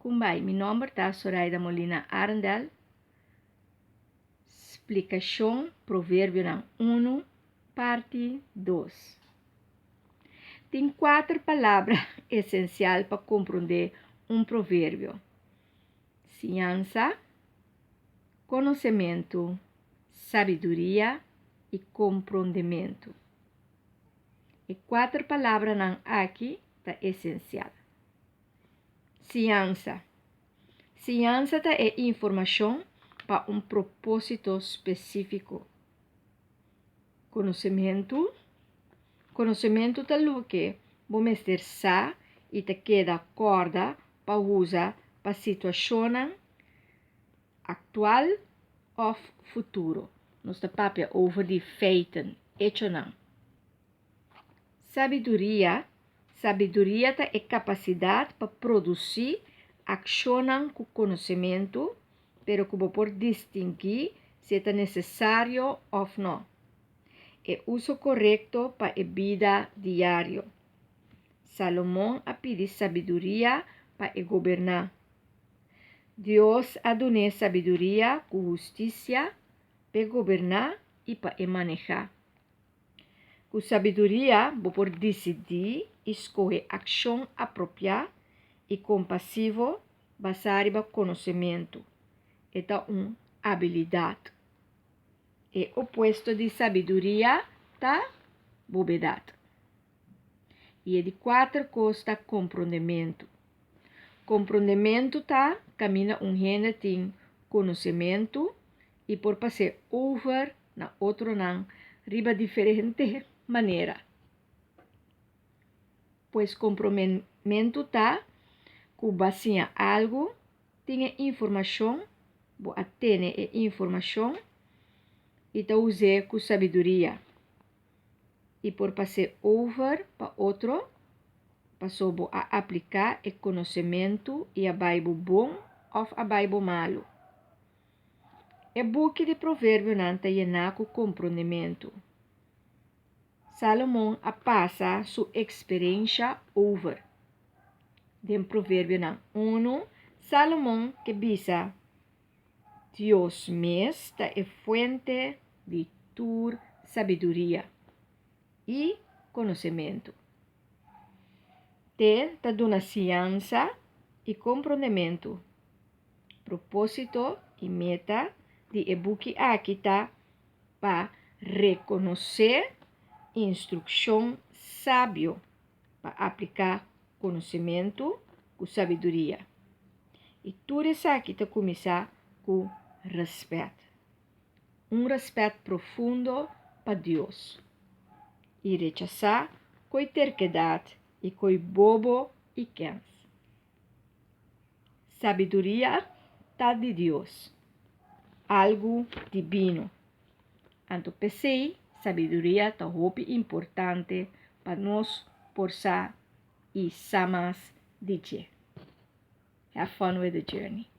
Kumbai, mi nòmber ta Soraida Molina Arendel. Splikashon Proverbionan unu, parti dos. Tin kuater palabra esensial pa komprondé un proverbio, siñansa, konosementu, sabiduria i komprondementu. E kuater palabranan aki ta esensial. Siñansa. Siñansa ta e informashon pa un propósito spesífiko. Konosementu. Konosementu ta loke bo mester sa i ta keda kòrda pa usa pa situashonnan aktual òf futuro. Nos ta papia over di feiten, echonan. Sabiduria, Sabiduria ta e kapasidat pa produsí akshonnan ku konosementu, pero ku bo por distinguí si e ta nesesario òf nò. E uso korekto pa e bida diario. Salomon a pidi sabiduria pa e goberná. Dios a dun'é sabiduria ku hustisia p'e goberná i pa e manehá. Ku sabiduria bo por disidí i skohe akshon apropiá i kompasivo basá riba konosementu. E ta un abilidat. E opuesto di sabiduria ta bobedat. I e di kuater kos ta komprondementu. Komprondementu ta kaminda un hende tin konosementu i por pas'é over na otronan riba diferente manera. Pues kompromementu ta ku bo a siña algu, tin e informashon, bo a tene e informashon i ta us'é ku sabiduria i por pas'é over pa otro paso bo a apliká e konosementu i a bai bo bon òf a bai bo malu. E buki di Proverbionan ta yená ku komprondementu. Salomon a pasa su eksperensha over. Den Proverbionan unu, Salomon ke bisa, Dios mes ta e fuente di tur sabiduria i konosementu. Te ta duna siñansa i komprondementu. Propósito i meta di e buki aki ta pa rekonosé instrukshon sabio pa apliká konosementu ku sabiduria. I tur esaki ta kuminsá ku rèspèt. Un rèspèt profundo pa Dios. I rechasá koi terkedat i koi bobo i kèns. Sabiduria ta di Dios, algu dibino. Anto p'esei sabiduria ta hopi importante pa nos por sa i sa mas di dje. Have fun with the journey.